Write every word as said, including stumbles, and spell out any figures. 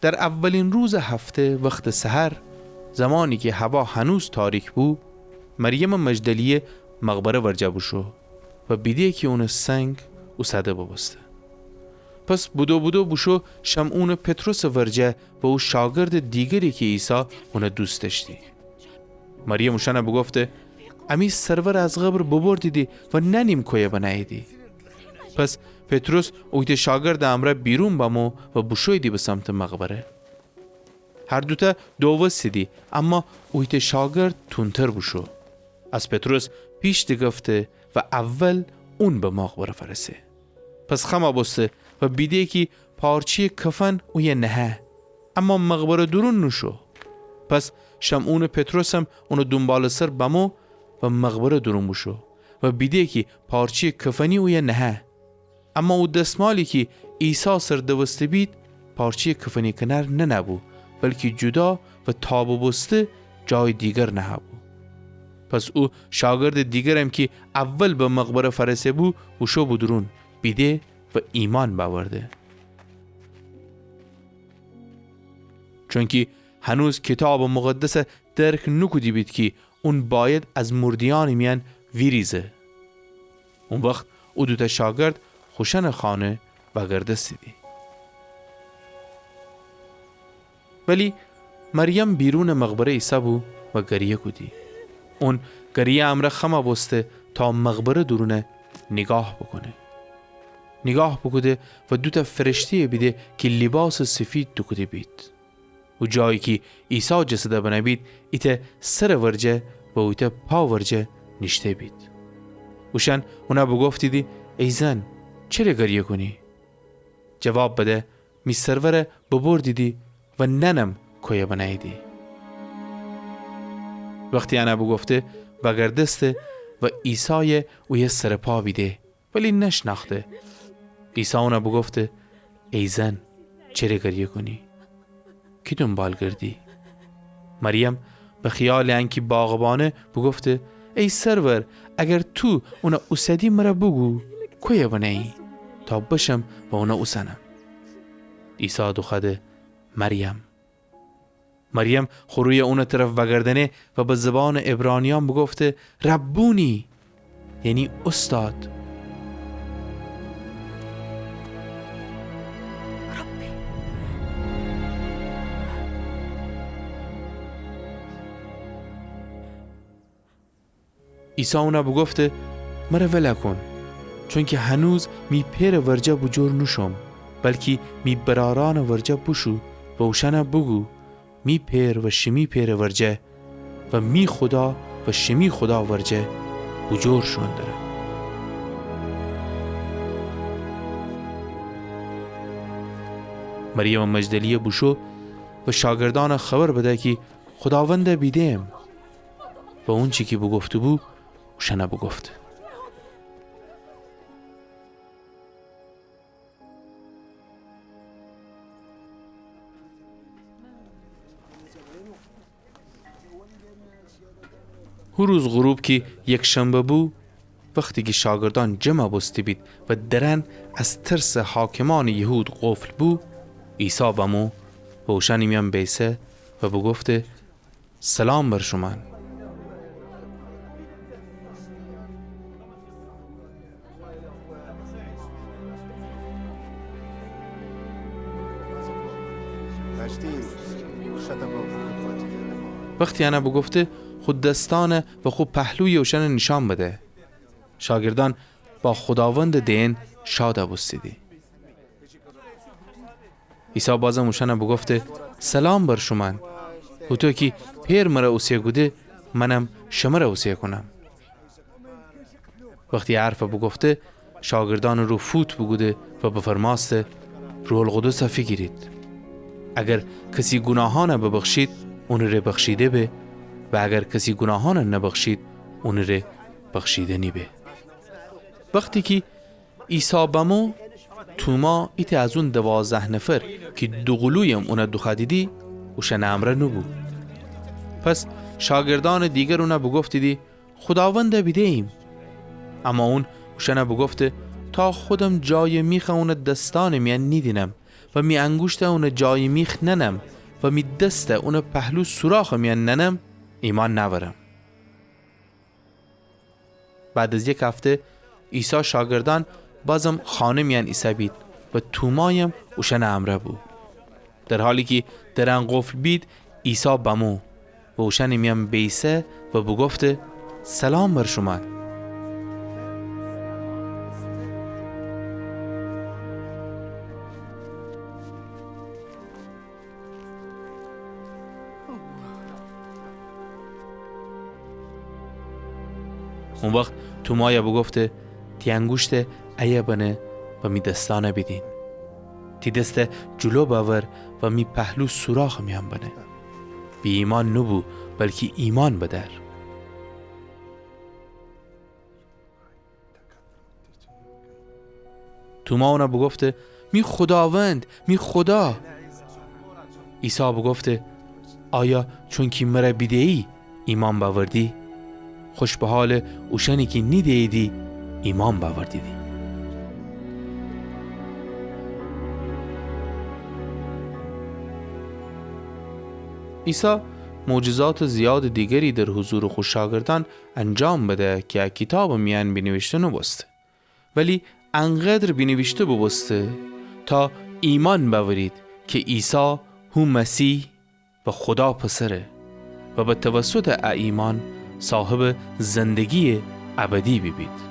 در اولین روزٚ هفته وختٚ سحر، زمانی کی هوا هنوز تاریک بو، مریمٚ مجدلیه مقبره ورجه بوشو و بیده کی اونٚ سنگ اوسده بوبوسته. پس بودو بودو بوشو شمعونٚ پطرسٚ ورجه و او شاگردٚ دیگری کی عیسی اون دوست دأشتی. مریم اوشأن بوگفته: امی سرور از قبر ببردیدی و نأنیم کویه بنهییدی. پس پطرس اویتأ شاگردٚ امرأ بیرون بمو و بوشوییدی به سمتٚ مقبره. هر دوتأ دووستیدی، اما اویتأ شاگرد تونتر بوشو. از پطرس پیش دگفته و اول اون به مقبره فأرسه. پس خم بوسته و بیده کی پارچه‌یٚ کفن اویه نهه، اما مقبره دورون نوشو. پس شمعونٚ پطرسم اونٚ دونبالٚ سر بمو و مقبره دورون بوشو و بیده کی پارچه‌یٚ کفنی اویه نهه. اما او دسمالی کی عیسی سر دوسته بید، پارچه‌یٚ کفنی کنأر ننه‌بو، بلکی جدا و تا بوبوسته جایٚ دیگر نهه‌بو. پس او شاگردٚ دیگرم کی اول به مقبره فأرسه‌بو، بوشو بودورون، بیده و ایمأن بأورده. چونکی هنوز کیتابٚ مقدس درک نوکوده بید کی اون بأید از مرده‌یأنٚ میأن ویریزه. او وخت او دوتأ شاگرد خوشأنٚ خانه وأگردستیدی. ولی مریم بیرونٚ مقبره ایسه‌بو و گریه کودی. اون گریه امرأ خم بوسته تا مقبره دورون نیگاه بوکونه. نیگاه بوکوده و دوتأ فرشته‌یٚ بیده کی لیباسٚ سفید دوکوده بید. او جایی کی عیسی جسد بنه بید، ایتأ سرٚ ورجه و اویتأ پا ورجه نیشته بید. اوشأن اون بوگفتیدی: ای زن، چره گریه کونی؟ جواب بده: می سرور ببردیدی و نأنم کویه بنهییدی. وختی ان بوگفته، وأگردسته و عیسای اویه سرٚ پا بیده، ولی نشنأخته. عیسی اون بوگفته: ای زن، چره گریه کونی؟ کی دونبال گردی؟ مریم به خیالٚ انکی باغبانه بوگفته: ای سرور، اگر تو اون اوسدی مر بوگو کویه بنهیی تا بشم و اون اوسنم. عیسی دوخوأده: مریم. مریم خو روی اونٚ طرف وأگردأنه و به زبانٚ عبرانیأن بوگفته: ربونی، یعنی اوستاد. عیسی اون بوگفته: مر ول کون، چونکی هنوز می پئرٚ ورجه بوجور نوشوم، بلکی می برأرأنٚ ورجه بوشو و اوشأن بوگو: می پئر و شیمی پئرٚ ورجه و می خودا و شیمی خودا ورجه بوجور شوئون درم. مریمٚ مجدلیه بوشو و شاگردأن خبر بده کی خوداوند بیدم. و اونچی کی بوگفته‌بو، اوشأن بوگفته. هو روز غروب کی یکشنبه بو، وختی کی شاگردأن جمع بوسته بید و درأن از ترسٚ حاکمأنٚ یهود قفل بو، عیسی بمو و اوشأنٚ میأن بیسه و بوگفته: سلام بر شومأن. وختی ان بوگفته، خو دسأن و خو پهلوی اوشأن نیشأن بده. شاگردأن با خوداوندٚ دئن شاد بوستیدی. عیسی بازم اوشأن بوگفته: سلام بر شومأن. هوطو کی پئر مر اوسه کوده، منم شمر اوسه کونم. وختی ا حرف بوگفته، شاگردأنٚ رو فوت بوکوده و بفرمأسته: روح‌القدس فیگیرید. اگر کسی گوناهأن ببخشید، اونٚ ره بخشیده به، و اگر کسی گوناهأن نبخشید، اونٚ ره بخشیده نیبه. وختی کی عیسی بمو، توما، ایتأ از اون دوازده نفر کی دوقولویم اون دوخوأدیدی، اوشأنٚ امرأ نوبو. پس شاگردأنٚ دیگر اون بوگفتیدی: خوداوند بیده‌ییم. اما اون اوشأن بوگفته: تا خودم جای میخ اونٚ دسأنٚ میأن نیدینم، و می انگوشتَ اونٚ جایٚ میخ ننم و می دستَ اونٚ پهلو سوراخٚ میأن ننم، ایمأن نأورم. بعد از یک هفته عیسی شاگردأن بازم خانه میأن ایسه‌بید و تومایم اوشأنٚ امرأ بو. در حالی کی درأن قفل بید، عیسی بمو و اوشأنٚ میأن بیسه و بوگفته: سلام بر شومأن. او وخت تومایَ بوگفته: تی انگوشتَ ایه بنه و می دسأنَ بیدین. تی دستَ جلو بأور و می پهلو سوراخٚ میأن بنه. بی‌ایمأن نوبو، بلکی ایمأن بدأر. توما اونَ بوگفته: می خوداوند، می خودا! عیسی بوگفته: آیا چونکی مرَ بیده‌یی ایمأن بأوردی؟ خوش بحالٚ اوشأنی کی نیده‌ییدی ایمأن بأوردیدی. عیسی معجزاتٚ زیادٚ دیگری در حضورٚ خو شاگردأن انجام بده کی ا کیتابٚ میأن بینیویشته نوبوسته. ولی انقدر بینیویشته بوبوسته تا ایمأن بأورید کی عیسی هو مسیح و خودا پسره و به توسطٚ ا ایمأن صاحبٚ زندگییٚ ابدی بیبید.